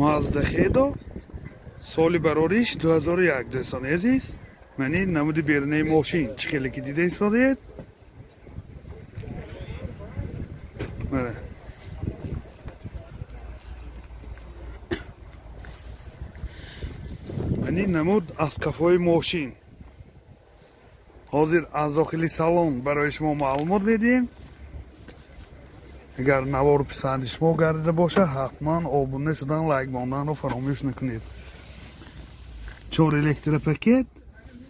Мазда Хедо, соли барориш 2001. Дӯстони азиз, мани намуди берунаи мошин, чӣ хеле ки дида истодаед. Мана мани намуд аз кафои мошин. Ҳозир аз дохили салон барои шумо маълумот медиҳем. Агар навор писанди шумо гардида бошад, ҳатман обуна шудан, лайк монданро фаромӯш накунед. Чор электропакет,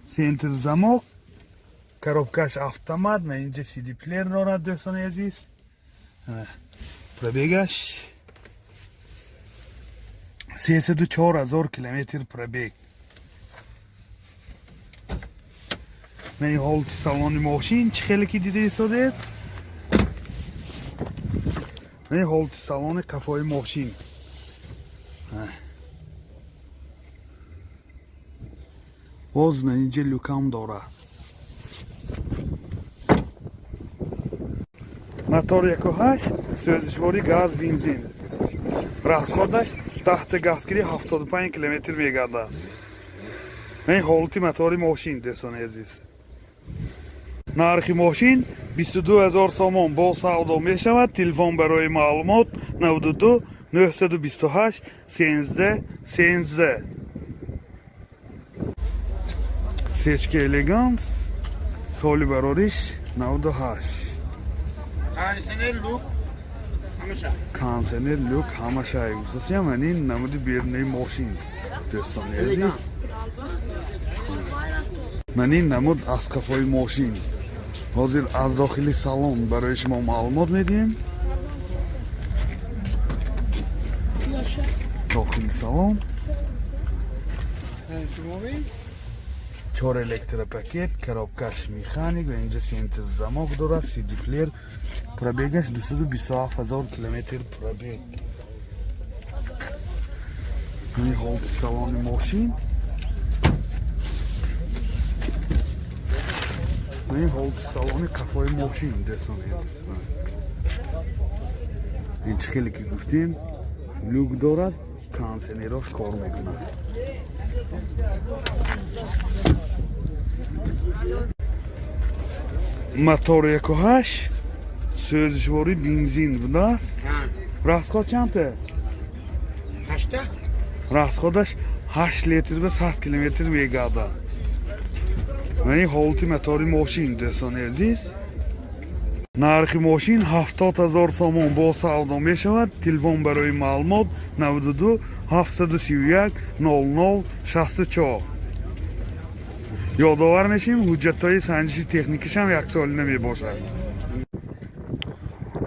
центр замок, коробкаш автомат ва инҷа CD плеер дорад. Дӯстони азиз, пробегаш 304 000 километр пробег. Мани ҳолати салони мошин, чӣ хеле ки дида истодед. Мани ҳолати салони қафои мошин. Боз инҷа люкам дорад. Мотор 1,8, сӯзишворӣ газ, бензин. Расходаш 10-та газгирӣ 75 километр мегардад. Ин ҳолати мотори мошин, дӯстони азиз. Нархи мошин 22 000 сомон, бо савдо мешавад. Телефон барои маълумот 92 928 13 13. Сечка Элеганс, соли барориш 98. Кондиционер, люк, ҳамаша. Кондиционер, люк, ҳамаша. Гуфтасиям, ин намуди берунаи мошин, дӯстони азиз. Ман ин намуд аз қафои мошин. Ҳозир аз дохили салон барои шумо маълумот медиҳем. Дохили салон, чор электропакет, коробкаш механик ва инҷа центр замок дорад, CD плеер. Пробегаш 227 ҳазор километр пробег. Ин ҳолати салони мошин, ин ҳолати салони қафои мошин, дӯстони азиз. Ин чӣ хеле ки гуфтем, люк дорад, кондиционерош кор мекунад. Мотор 1,8, сӯзишворӣ бензин будааст. Расход чандта? Ҳашта. Расходаш 8 литр ба 100 километр мегардад. Ва ин ҳолати мотори мошин, дӯстони азиз. Нархи мошин 70 000 сомон, бо савдо мешавад. Телефон барои маълумот 92 731 00 64. Ёдовар мешем, ҳуҷҷатҳои санҷиши техникишам яксолина мебошад.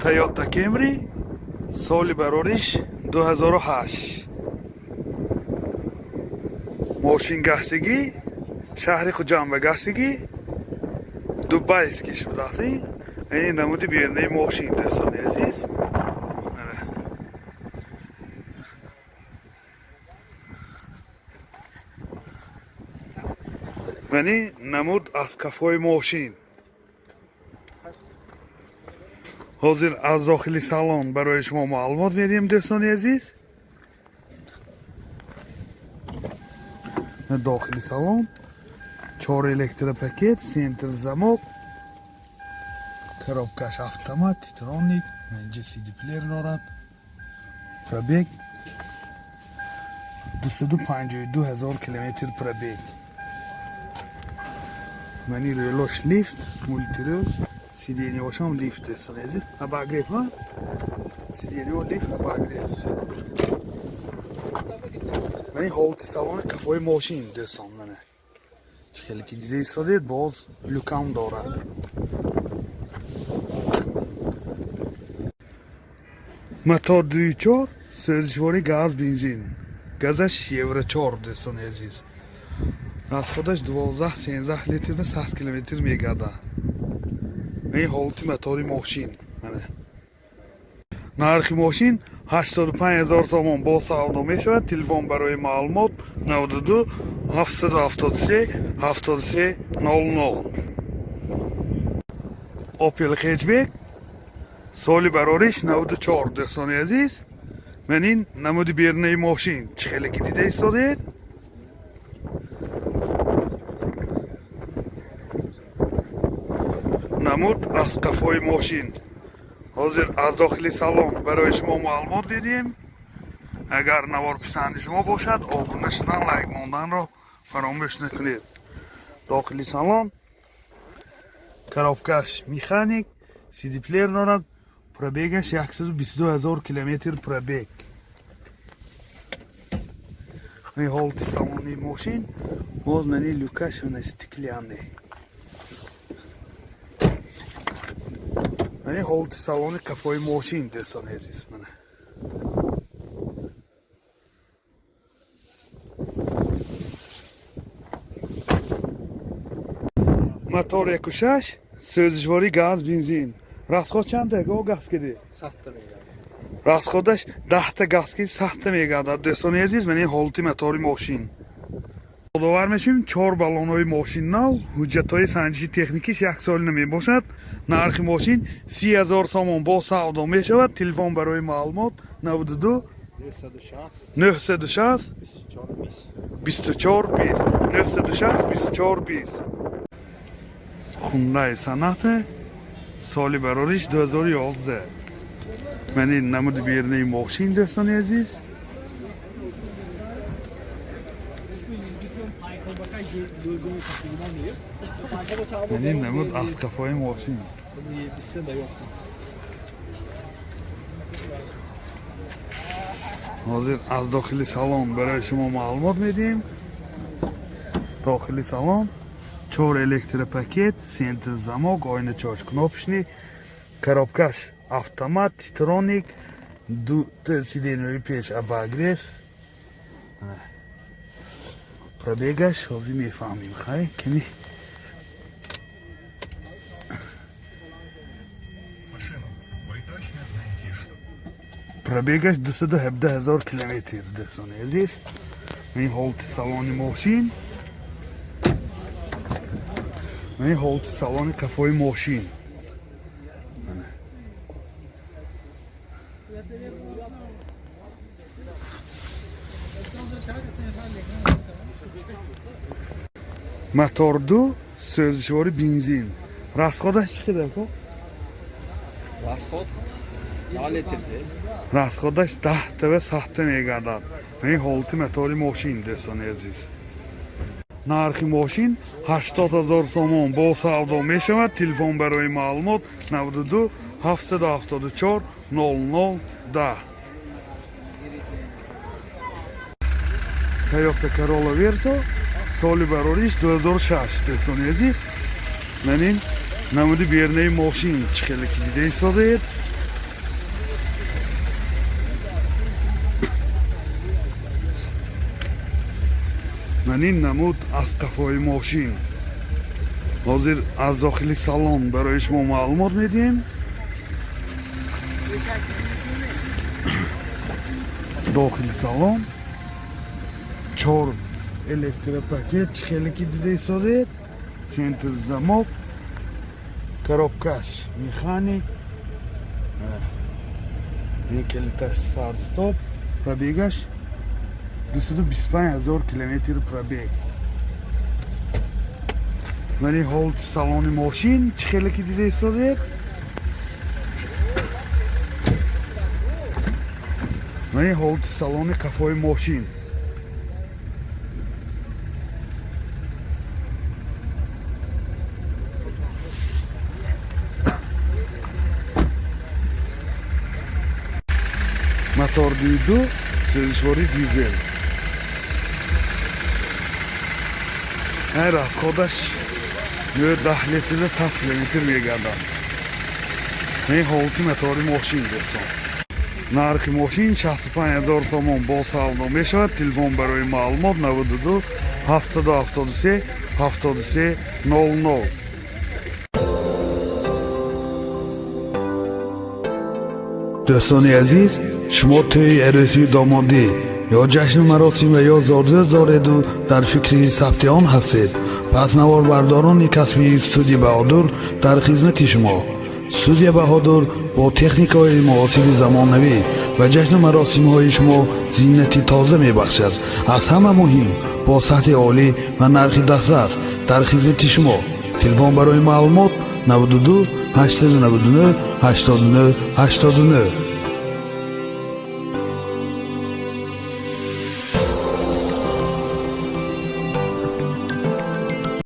Тойота Кемри, соли барориш 2008, мошин гаштагӣ шаҳри Хуҷанд ба гаштагӣ, дубайский шудааст. Ин намуди берунаи мошин, дӯстони азиз. Ана. Мани намуд аз кафои мошин. Ҳозир аз дохили салон барои шумо маълумот медиҳем, дӯстони азиз. Дохили салон, чор электропакет, центр замок, коробкаш автомат, титроник, инҷа CD плеер дорад. Пробег 252 ҳазор километр пробег. Мани релош лифт, мультирӯ, сиденьяошам лифт, дӯстони азиз. Обогрев, ҳа, сиденьяо лифт, обогрев. Мани ҳолати салони қафои мошин, дӯстон. Мана чӣ хеле ки дида истодед, боз люкам дорад. Мотор 2,4, сӯзишворӣ газ, бензин, газаш евро 4. Дӯстони азиз, расходаш 12-13 литр ба 100 километр мегардад. Ин ҳолати мотори мошин. Мана нархи мошин 85 ҳазор сомон, бо савдо мешавад. Телефон барои маълумот 92 773 73 00. Опел Хэтчбек, соли барориш 94, дӯстони азиз. Ман ин намуди берунаи мошин, чӣ хеле ки дида истодед. Намуд аз қафои мошин. Ҳозир аз дохили салон барои шумо маълумот дидем. Агар навор писанди шумо бошад, обуна шудан, лайк монданро фаромӯш накунед. Дохили салон, коробкаш механик, сидиплеер дорад. Пробегаш 122 000 километр пробег. Ин ҳолати салони мошин. Боз мани люкашона стеклянный. Мани ҳолати салони қафои мошин, дӯстони азиз, мана. Мотор 1,6, сӯзишворӣ газ, бензин. Расход чанда го газ киди? Сахта мегардад. Расходаш 10-та газ ки сахта мегардад. Дӯстони азиз, мани ҳолати мотори мошин. Ёдовар мешем, чор баллонҳои мошин нав, ҳуҷҷатҳои санҷиши техникиш як солина мебошад. Нархи мошин 30 000 сомон, бо савдо мешавад. Телефон барои маълумот: 92 960 960 24 20. 24 20, 960 24 20. Хундай Соната, соли барориш 2011. Ман ин намуди берунаи мошин, дӯстони азиз. Ман ин намуд аз қафои мошин. Ҳозир аз дохили салон барои шумо маълумот медиҳем. Дохили салон, чор электропакет, центр замок, ойначош кнопочный, коробкаш автомат, титроник, ду сиденьяи пеш обогрев. Пробегаш ҳозир мефаҳмем. Хай, кини. Машину. Вы точно знаете, что... Пробегаш 217 ҳазор километр, дӯстони азиз. Ин ҳолати салони мошин, ин ҳолати салони қафои мошин. Мана. Мотор ду, сӯзишвори бензин. Расходаш чӣ қадар ко? Расход 10 литрде. Расходаш 10-та ва сахта мегардад. Ин ҳолати мотори мошин, дӯстони азиз. Нархи мошин 80 000 сомон, бо савдо мешавад. Телефон барои маълумот: 92 774 00 10. Toyota Corolla Verso, соли барориш 2006. Дӯстони азиз, ман ин намуди берунаи мошин, чӣ хеле ки дида истодаед. Ман ин намуд аз қафои мошин. Ҳозир аз дохили салон барои шумо маълумот медиҳем. Дохили салон, чор электропакет, чӣ хеле ки дида истодед, центр замок, коробкаш механик, калиташ старт стоп. Пробегаш 225 ҳазор километр пробег. Мани ҳолати салони мошин, чӣ хеле ки дида истодед. Мани ҳолати салони қафои мошин. Мотор ду, сӯзишворӣ дизел. Ҳай, расходаш 10 литрда 100 километр мегардад. Ин ҳолати мотори мошин, дӯстон. Нархи мошин 65 ҳазор сомон, бо савдо мешавад. Телефон барои маълумот: 92 773 73 00. Дӯстони азиз, шумо тӯи арӯсию домодӣ ё ҷашну маросим ва ё зодрӯз дореду дар фикри сабти он ҳастед, пас наворбардорони касбии студия Баҳодур дар хизмати шумо. Студия Баҳодур бо техникаҳои муосири замонавӣ. Ва ҷашну маросимҳои шумо зинати тоза мебахшад. Аз ҳама муҳим, бо сатҳи олӣ ва нархи дастрас дар хизмати шумо. Телефон барои маълумот: 92 899 89 89.